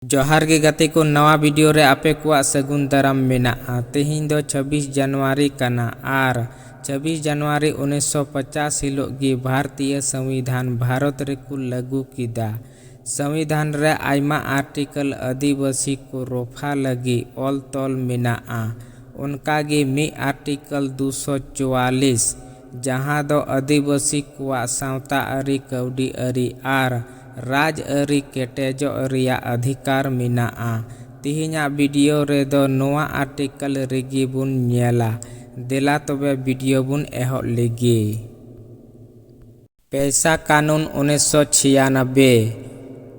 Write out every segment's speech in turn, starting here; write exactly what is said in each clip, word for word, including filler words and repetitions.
ᱡᱚᱦᱟᱨ ᱜᱮ ᱜᱟᱛᱮ ᱠᱚ, ᱱᱟᱣᱟ ᱵᱷᱤᱰᱤᱭᱳ ᱨᱮ ᱟᱯᱮ ᱠᱚᱣᱟᱜ ᱥᱟᱹᱜᱩᱱ ᱫᱟᱨᱟᱢ ᱢᱮᱱᱟᱜᱼᱟ᱾ ᱛᱮᱦᱮᱧ ᱫᱚ ᱪᱷᱟᱵᱵᱤᱥ ᱡᱟᱱᱩᱣᱟᱨᱤ ᱠᱟᱱᱟ ᱟᱨ ᱪᱷᱟᱵᱵᱤᱥ ᱡᱟᱱᱩᱣᱟᱨᱤ ᱩᱱᱤᱥᱥᱚ ᱯᱚᱪᱟᱥ ᱦᱤᱞᱳᱜ ᱜᱮ ᱵᱷᱟᱨᱚᱛᱤᱭᱚ ᱥᱚᱝᱵᱤᱫᱷᱟᱱ ᱵᱷᱟᱨᱚᱛ ᱨᱮᱠᱚ ᱞᱟᱹᱜᱩ ᱠᱮᱫᱟ᱾ ᱥᱚᱝᱵᱤᱫᱷᱟᱱ ᱨᱮ ᱟᱭᱢᱟ ᱟᱨᱴᱤᱠᱚᱞ ᱟᱹᱫᱤᱵᱟᱹᱥᱤ ᱠᱚ ᱨᱚᱯᱷᱟ ᱞᱟᱹᱜᱤᱫ ᱚᱞ ᱛᱚᱞ ᱢᱮᱱᱟᱜᱼᱟ᱾ ᱚᱱᱠᱟ ᱜᱮ ᱢᱤᱫ ᱟᱨᱴᱤᱠᱚᱞ ᱫᱩᱥᱚ ᱪᱩᱣᱟᱞᱤᱥ, ᱡᱟᱦᱟᱸ ᱫᱚ ᱟᱹᱫᱤᱵᱟᱹᱥᱤ ᱠᱚᱣᱟᱜ ᱥᱟᱶᱛᱟ ᱟᱹᱨᱤ, ᱠᱟᱹᱣᱰᱤ ᱟᱹᱨᱤ ᱟᱨ ᱨᱟᱡᱽ ᱟᱹᱨᱤ ᱠᱮᱴᱮᱡᱚᱜ ᱨᱮᱭᱟᱜ ᱚᱫᱷᱤᱠᱟᱨ ᱢᱮᱱᱟᱜᱼᱟ᱾ ᱛᱮᱦᱮᱧᱟᱜ ᱵᱷᱤᱰᱤᱭᱳ ᱨᱮᱫᱚ ᱱᱚᱣᱟ ᱟᱨᱴᱤᱠᱚᱞ ᱨᱮᱜᱮ ᱵᱚᱱ ᱧᱮᱞᱟ᱾ ᱫᱮᱞᱟ ᱛᱚᱵᱮ ᱵᱷᱤᱰᱤᱭᱳ ᱵᱚᱱ ᱮᱦᱚᱵ ᱞᱮᱜᱮ᱾ ᱯᱮᱭᱥᱟ ᱠᱟᱱᱩᱱ ᱩᱱᱤᱥᱥᱚ ᱪᱷᱤᱭᱟᱱᱚᱵᱵᱳᱭ᱾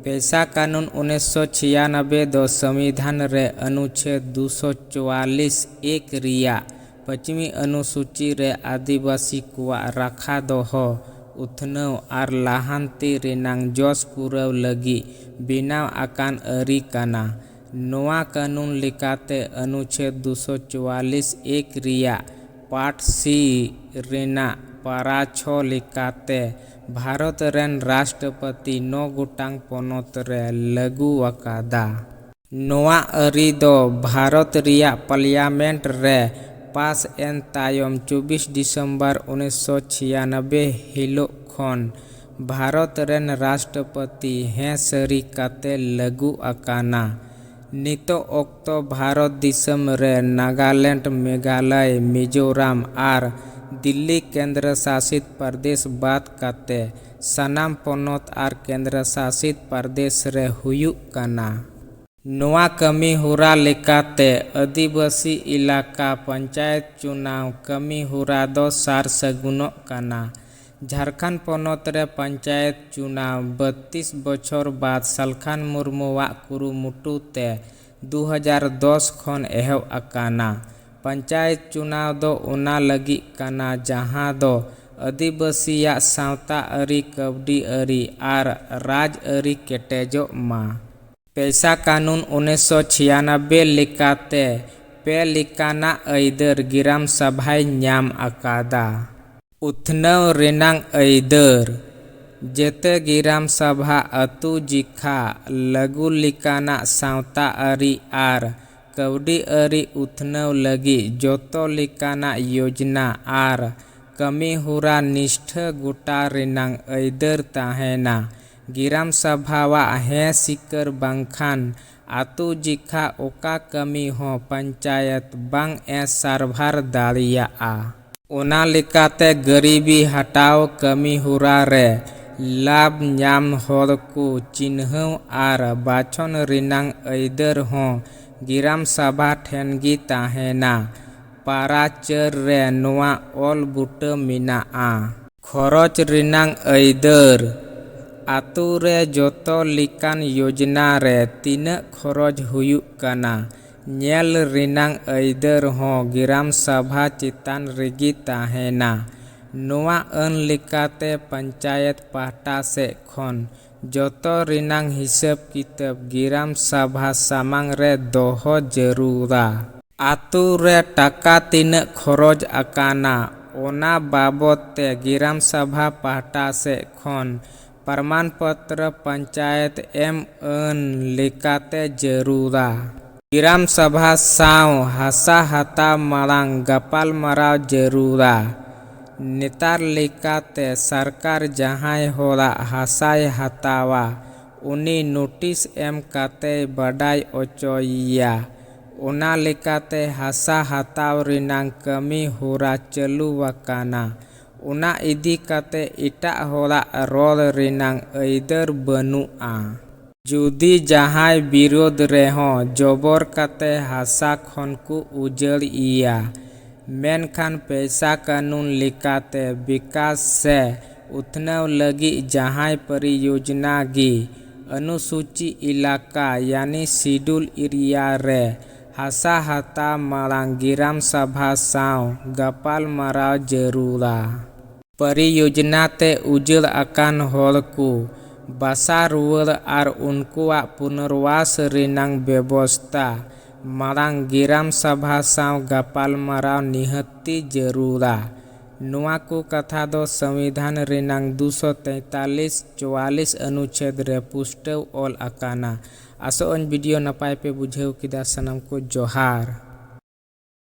ᱯᱮᱭᱥᱟ ᱠᱟᱱᱩᱱ ᱩᱱᱤᱥᱥᱚ ᱪᱷᱤᱭᱟᱱᱚᱵᱵᱳᱭ ᱫᱚ ᱥᱚᱝᱵᱤᱫᱷᱟᱱ ᱨᱮ ᱚᱱᱩᱪᱷᱮᱫ ᱫᱩᱥᱚ ᱪᱩᱣᱟᱞᱤᱥ ᱮᱠ ᱨᱮᱭᱟᱜ ᱯᱚᱪᱷᱤᱢᱤ ᱚᱱᱩᱥᱩᱪᱤ ᱨᱮ ᱟᱹᱫᱤᱵᱟᱹᱥᱤ ᱠᱚᱣᱟᱜ ᱨᱟᱠᱷᱟ ᱫᱚᱦᱚ, ᱩᱛᱷᱱᱟᱹᱣ ᱟᱨ ᱞᱟᱦᱟᱱᱛᱤ ᱨᱮᱱᱟᱜ ᱡᱚᱥ ᱯᱩᱨᱟᱹᱣ ᱞᱟᱹᱜᱤᱫ ᱵᱮᱱᱟᱣ ᱟᱠᱟᱱ ᱟᱹᱨᱤ ᱠᱟᱱᱟ᱾ ᱱᱚᱣᱟ ᱠᱟᱹᱱᱩᱱ ᱞᱮᱠᱟᱛᱮ ᱚᱱᱩᱪᱷᱮᱫ ᱫᱩᱥᱚ ᱪᱩᱣᱟᱞᱤᱥ ᱮᱠ ᱨᱮᱭᱟᱜ ᱯᱟᱴ ᱥᱤ ᱨᱮᱱᱟᱜ ᱯᱟᱨᱟ ᱪᱷᱚ ᱞᱮᱠᱟᱛᱮ ᱵᱷᱟᱨᱚᱛ ᱨᱮᱱ ᱨᱟᱥᱴᱨᱚᱯᱚᱛᱤ ᱱᱚ ᱜᱚᱴᱟᱝ ᱯᱚᱱᱚᱛ ᱨᱮ ᱞᱟᱹᱜᱩ ᱟᱠᱟᱫᱟ᱾ ᱱᱚᱣᱟ ᱟᱹᱨᱤ ᱫᱚ ᱵᱷᱟᱨᱚᱛ ᱨᱮᱭᱟᱜ ᱯᱟᱨᱞᱤᱭᱟᱢᱮᱱᱴ ᱨᱮ ᱯᱟᱥ ᱮᱱ ᱛᱟᱭᱚᱢ ᱪᱚᱵᱵᱤᱥ ᱰᱤᱥᱮᱢᱵᱚᱨ ᱩᱱᱤᱥᱥᱚ ᱪᱷᱤᱭᱟᱱᱚᱵᱵᱳᱭ ᱦᱤᱞᱳᱜ ᱠᱷᱚᱱ ᱵᱷᱟᱨᱚᱛ ᱨᱮᱱ ᱨᱟᱥᱴᱨᱚᱯᱚᱛᱤ ᱦᱮᱸ ᱥᱟᱹᱨᱤ ᱠᱟᱛᱮ ᱞᱟᱹᱜᱩ ᱟᱠᱟᱱᱟ᱾ ᱱᱤᱛᱚᱜ ᱚᱠᱛᱚ ᱵᱷᱟᱨᱚᱛ ᱫᱤᱥᱚᱢ ᱨᱮ ᱱᱟᱜᱟᱞᱮᱱᱰ, ᱢᱮᱜᱷᱟᱞᱚᱭ, ᱢᱤᱡᱳᱨᱟᱢ ᱟᱨ ᱫᱤᱞᱞᱤ ᱠᱮᱱᱫᱨᱚ ᱥᱟᱥᱤᱛ ᱯᱨᱚᱫᱮᱥ ᱵᱟᱫ ᱠᱟᱛᱮ ᱥᱟᱱᱟᱢ ᱯᱚᱱᱚᱛ ᱟᱨ ᱠᱮᱱᱫᱨᱚ ᱥᱟᱥᱤᱛ ᱯᱨᱚᱫᱮᱥ ᱨᱮ ᱦᱩᱭᱩᱜ ᱠᱟᱱᱟ᱾ ᱱᱚᱣᱟ ᱠᱟᱹᱢᱤ ᱦᱚᱨᱟ ᱞᱮᱠᱟᱛᱮ ᱟᱹᱫᱤᱵᱟᱹᱥᱤ ᱮᱞᱟᱠᱟ ᱯᱚᱧᱪᱟᱭᱮᱛ ᱪᱩᱱᱟᱣ ᱠᱟᱹᱢᱤ ᱦᱚᱨᱟ ᱫᱚ ᱥᱟᱨ ᱥᱟᱹᱜᱩᱱᱚᱜ ᱠᱟᱱᱟ᱾ ᱡᱷᱟᱨᱠᱷᱚᱸᱰ ᱯᱚᱱᱚᱛ ᱨᱮ ᱯᱚᱧᱪᱟᱭᱮᱛ ᱪᱩᱱᱟᱣ ᱵᱚᱛᱛᱤᱥ ᱵᱚᱪᱷᱚᱨ ᱵᱟᱫ ᱥᱟᱞᱠᱷᱟᱱ ᱢᱩᱨᱢᱩᱣᱟᱜ ᱠᱩᱨᱩᱢᱩᱴᱩ ᱛᱮ ᱫᱩ ᱦᱟᱡᱟᱨ ᱫᱚᱥ ᱠᱷᱚᱱ ᱮᱦᱚᱵ ᱟᱠᱟᱱᱟ᱾ ᱯᱚᱧᱪᱟᱭᱮᱛ ᱪᱩᱱᱟᱣ ᱫᱚ ᱚᱱᱟ ᱞᱟᱹᱜᱤᱫ ᱠᱟᱱᱟ ᱡᱟᱦᱟᱸ ᱫᱚ ᱟᱹᱫᱤᱵᱟᱹᱥᱤᱭᱟᱜ ᱥᱟᱶᱛᱟ ᱟᱹᱨᱤ, ᱠᱟᱹᱣᱰᱤ ᱟᱹᱨᱤ ᱟᱨ ᱨᱟᱡᱽ ᱟᱹᱨᱤ ᱠᱮᱴᱮᱡᱚᱜ ᱢᱟ᱾ ᱯᱮᱭᱥᱟ ᱠᱟᱱᱩᱱ ᱩᱱᱤᱥᱥᱚ ᱪᱷᱤᱭᱟᱱᱚᱵᱵᱳᱭ ᱞᱮᱠᱟᱛᱮ ᱯᱮ ᱞᱮᱠᱟᱱᱟᱜ ᱟᱹᱭᱫᱟᱹᱨ ᱜᱨᱟᱢ ᱥᱚᱵᱷᱟᱭ ᱧᱟᱢ ᱟᱠᱟᱫᱟ᱾ ᱩᱛᱷᱱᱟᱹᱣ ᱨᱮᱱᱟᱜ ᱟᱹᱭᱫᱟᱹᱨ᱾ ᱡᱮᱛᱮ ᱜᱤᱨᱟᱢ ᱥᱟᱵᱷᱟ ᱟᱹᱛᱩ ᱡᱤᱠᱷᱟ ᱞᱟᱹᱜᱩ ᱞᱮᱠᱟᱱᱟᱜ ᱥᱟᱶᱛᱟ ᱟᱹᱨᱤ ᱟᱨ ᱠᱟᱹᱣᱰᱤ ᱟᱹᱨᱤ ᱩᱛᱷᱱᱟᱹᱣ ᱞᱟᱹᱜᱤᱫ ᱡᱚᱛᱚ ᱞᱮᱠᱟᱱᱟᱜ ᱭᱳᱡᱽᱱᱟ ᱟᱨ ᱠᱟᱹᱢᱤ ᱦᱚᱨᱟ ᱱᱤᱥᱴᱷᱟᱹ ᱜᱚᱴᱟ ᱨᱮᱱᱟᱝ ᱟᱹᱭᱫᱟᱹᱨ ᱛᱟᱦᱮᱱᱟ᱾ ᱜᱤᱨᱟᱢ ᱥᱟᱵᱷᱟᱣᱟᱜ ᱦᱮᱸ ᱥᱤᱠᱟᱹᱨ ᱵᱟᱝᱠᱷᱟᱱ ᱟᱹᱛᱩ ᱡᱤᱠᱷᱟ ᱚᱠᱟ ᱠᱟᱹᱢᱤ ᱦᱚᱸ ᱯᱚᱧᱪᱟᱭᱮᱛ ᱵᱟᱝ ᱮ ᱥᱟᱨᱵᱷᱟᱨ ᱫᱟᱲᱮᱭᱟᱜᱼᱟ᱾ ᱚᱱᱟ ᱞᱮᱠᱟᱛᱮ ᱜᱟᱹᱨᱤᱵᱤ ᱦᱟᱴᱟᱣ ᱠᱟᱹᱢᱤ ᱦᱚᱨᱟ ᱨᱮ ᱞᱟᱵᱷ ᱧᱟᱢ ᱦᱚᱲ ᱠᱚ ᱪᱤᱱᱦᱟᱹᱣ ᱟᱨ ᱵᱟᱪᱷᱚᱱ ᱨᱮᱱᱟᱝ ᱟᱹᱭᱫᱟᱹᱨ ᱦᱚᱸ ᱜᱤᱨᱟᱢ ᱥᱟᱵᱷᱟ ᱴᱷᱮᱱ ᱜᱮ ᱛᱟᱦᱮᱱᱟ᱾ ᱯᱟᱨᱟ ᱪᱟᱹᱨ ᱨᱮ ᱱᱚᱣᱟ ᱚᱞ ᱵᱩᱴᱟᱹ ᱢᱮᱱᱟᱜᱼᱟ᱾ ᱠᱷᱚᱨᱚᱪ ᱨᱮᱱᱟᱝ ᱟᱹᱭᱫᱟᱹᱨ᱾ ᱟᱛᱳ ᱨᱮ ᱡᱚᱛᱚ ᱞᱮᱠᱟᱱ ᱭᱳᱡᱽᱱᱟ ᱨᱮ ᱛᱤᱱᱟᱹᱜ ᱠᱷᱚᱨᱚᱪ ᱦᱩᱭᱩᱜ ᱠᱟᱱᱟ, ᱧᱮᱞ ᱨᱮᱱᱟᱝ ᱟᱹᱭᱫᱟᱹᱨ ᱦᱚᱸ ᱜᱤᱨᱟᱢ ᱥᱟᱵᱷᱟ ᱪᱮᱛᱟᱱ ᱨᱮᱜᱮ ᱛᱟᱦᱮᱱᱟ᱾ ᱱᱚᱣᱟ ᱟᱹᱱ ᱞᱮᱠᱟᱛᱮ ᱯᱚᱧᱪᱟᱭᱮᱛ ᱯᱟᱦᱴᱟ ᱥᱮᱫ ᱠᱷᱚᱱ ᱡᱚᱛᱚ ᱨᱮᱱᱟᱝ ᱦᱤᱥᱟᱹᱵ ᱠᱤᱛᱟᱹᱵ ᱜᱤᱨᱟᱢ ᱥᱟᱵᱷᱟ ᱥᱟᱢᱟᱝ ᱨᱮ ᱫᱚᱦᱚ ᱡᱟᱹᱨᱩᱲᱟ᱾ ᱟᱛᱳ ᱨᱮ ᱴᱟᱠᱟ ᱛᱤᱱᱟᱹᱜ ᱠᱷᱚᱨᱚᱪ ᱟᱠᱟᱱᱟ, ᱚᱱᱟ ᱵᱟᱵᱚᱫ ᱛᱮ ᱜᱤᱨᱟᱢ ᱥᱟᱵᱷᱟ ᱯᱟᱦᱴᱟ ᱥᱮᱫ ᱠᱷᱚᱱ ᱯᱨᱚᱢᱟᱱ ᱯᱚᱛᱨᱚ ᱯᱚᱧᱪᱟᱭᱮᱛ ᱮᱢ ᱟᱹᱱ ᱞᱮᱠᱟᱛᱮ ᱡᱟᱹᱨᱩᱲᱟ᱾ ᱜᱤᱨᱟᱢ ᱥᱟᱵᱷᱟ ᱥᱟᱶ ᱦᱟᱥᱟ ᱦᱟᱛᱟᱣ ᱢᱟᱲᱟᱝ ᱜᱟᱯᱟᱞ ᱢᱟᱨᱟᱣ ᱡᱟᱹᱨᱩᱲᱟ᱾ ᱱᱮᱛᱟᱨ ᱞᱮᱠᱟᱛᱮ ᱥᱚᱨᱠᱟᱨ ᱡᱟᱦᱟᱸᱭ ᱦᱚᱲᱟᱜ ᱦᱟᱥᱟᱭ ᱦᱟᱛᱟᱣᱟ, ᱩᱱᱤ ᱱᱳᱴᱤᱥ ᱮᱢ ᱠᱟᱛᱮᱭ ᱵᱟᱰᱟᱭ ᱚᱪᱚᱭᱮᱭᱟ᱾ ᱚᱱᱟ ᱞᱮᱠᱟᱛᱮ ᱦᱟᱥᱟ ᱦᱟᱛᱟᱣ ᱨᱮᱱᱟᱝ ᱠᱟᱹᱢᱤ ᱦᱚᱨᱟ ᱪᱟᱹᱞᱩ ᱟᱠᱟᱱᱟ᱾ ᱚᱱᱟ ᱤᱫᱤ ᱠᱟᱛᱮ ᱮᱴᱟᱜ ᱦᱚᱲᱟᱜ ᱨᱚᱲ ᱨᱮᱱᱟᱝ ᱟᱹᱭᱫᱟᱹᱨ ᱵᱟᱹᱱᱩᱜᱼᱟ᱾ ᱡᱩᱫᱤ ᱡᱟᱦᱟᱸᱭ ᱵᱤᱨᱳᱫᱷ ᱨᱮᱦᱚᱸ ᱡᱚᱵᱚᱨ ᱠᱟᱛᱮ ᱦᱟᱥᱟ ᱠᱷᱚᱱ ᱠᱚ ᱩᱡᱟᱹᱲ ᱮᱭᱟ, ᱢᱮᱱᱠᱷᱟᱱ ᱯᱮᱭᱥᱟ ᱠᱟᱹᱱᱩᱱ ᱞᱮᱠᱟᱛᱮ ᱵᱤᱠᱟᱥ ᱥᱮ ᱩᱛᱷᱱᱟᱹᱣ ᱞᱟᱹᱜᱤᱫ ᱡᱟᱦᱟᱸᱭ ᱯᱚᱨᱤᱭᱳᱡᱽᱱᱟ ᱜᱮ ᱚᱱᱩᱥᱩᱪᱤ ᱮᱞᱟᱠᱟ ᱭᱟᱱᱤ ᱥᱤᱰᱩᱞ ᱮᱨᱤᱭᱟ ᱨᱮ ᱦᱟᱥᱟ ᱦᱟᱛᱟᱣ ᱢᱟᱲᱟᱝ ᱜᱤᱨᱟᱢ ᱥᱟᱵᱷᱟ ᱥᱟᱶ ᱜᱟᱯᱟᱞ ᱢᱟᱨᱟᱣ ᱡᱟᱹᱨᱩᱲᱟ᱾ ᱯᱚᱨᱤᱭᱳᱡᱽᱱᱟ ᱛᱮ ᱩᱡᱟᱹᱲ ᱟᱠᱟᱱ ᱦᱚᱲ ᱠᱚ ᱵᱟᱥᱟ ᱨᱩᱣᱟᱹᱲ ᱟᱨ ᱩᱱᱠᱩᱣᱟᱜ ᱯᱩᱱᱚᱨᱵᱟᱥ ᱨᱮᱱᱟᱝ ᱵᱮᱵᱚᱥᱛᱟ ᱢᱟᱲᱟᱝ ᱜᱤᱨᱟᱢ ᱥᱟᱵᱷᱟ ᱥᱟᱶ ᱜᱟᱯᱟᱞ ᱢᱟᱨᱟᱣ ᱱᱤᱦᱟᱹᱛᱤ ᱡᱟᱹᱨᱩᱲᱟ᱾ ᱱᱚᱣᱟ ᱠᱚ ᱠᱟᱛᱷᱟ ᱫᱚ ᱥᱚᱝᱵᱤᱫᱷᱟᱱ ᱨᱮᱱᱟᱝ ᱫᱩᱥᱚ ᱛᱮᱛᱟᱞᱤᱥ ᱪᱩᱣᱟᱞᱤᱥ ᱚᱱᱩᱪᱷᱮᱫ ᱨᱮ ᱯᱩᱥᱴᱟᱹᱣ ᱚᱞ ᱟᱠᱟᱱᱟ᱾ ᱟᱥᱚᱜ ᱟᱹᱧ video ᱱᱟᱯᱟᱭ ᱯᱮ ᱵᱩᱡᱷᱟᱹᱣ ᱠᱮᱫᱟ᱾ ᱥᱟᱱᱟᱢ ᱠᱚ ᱡᱚᱦᱟᱨ᱾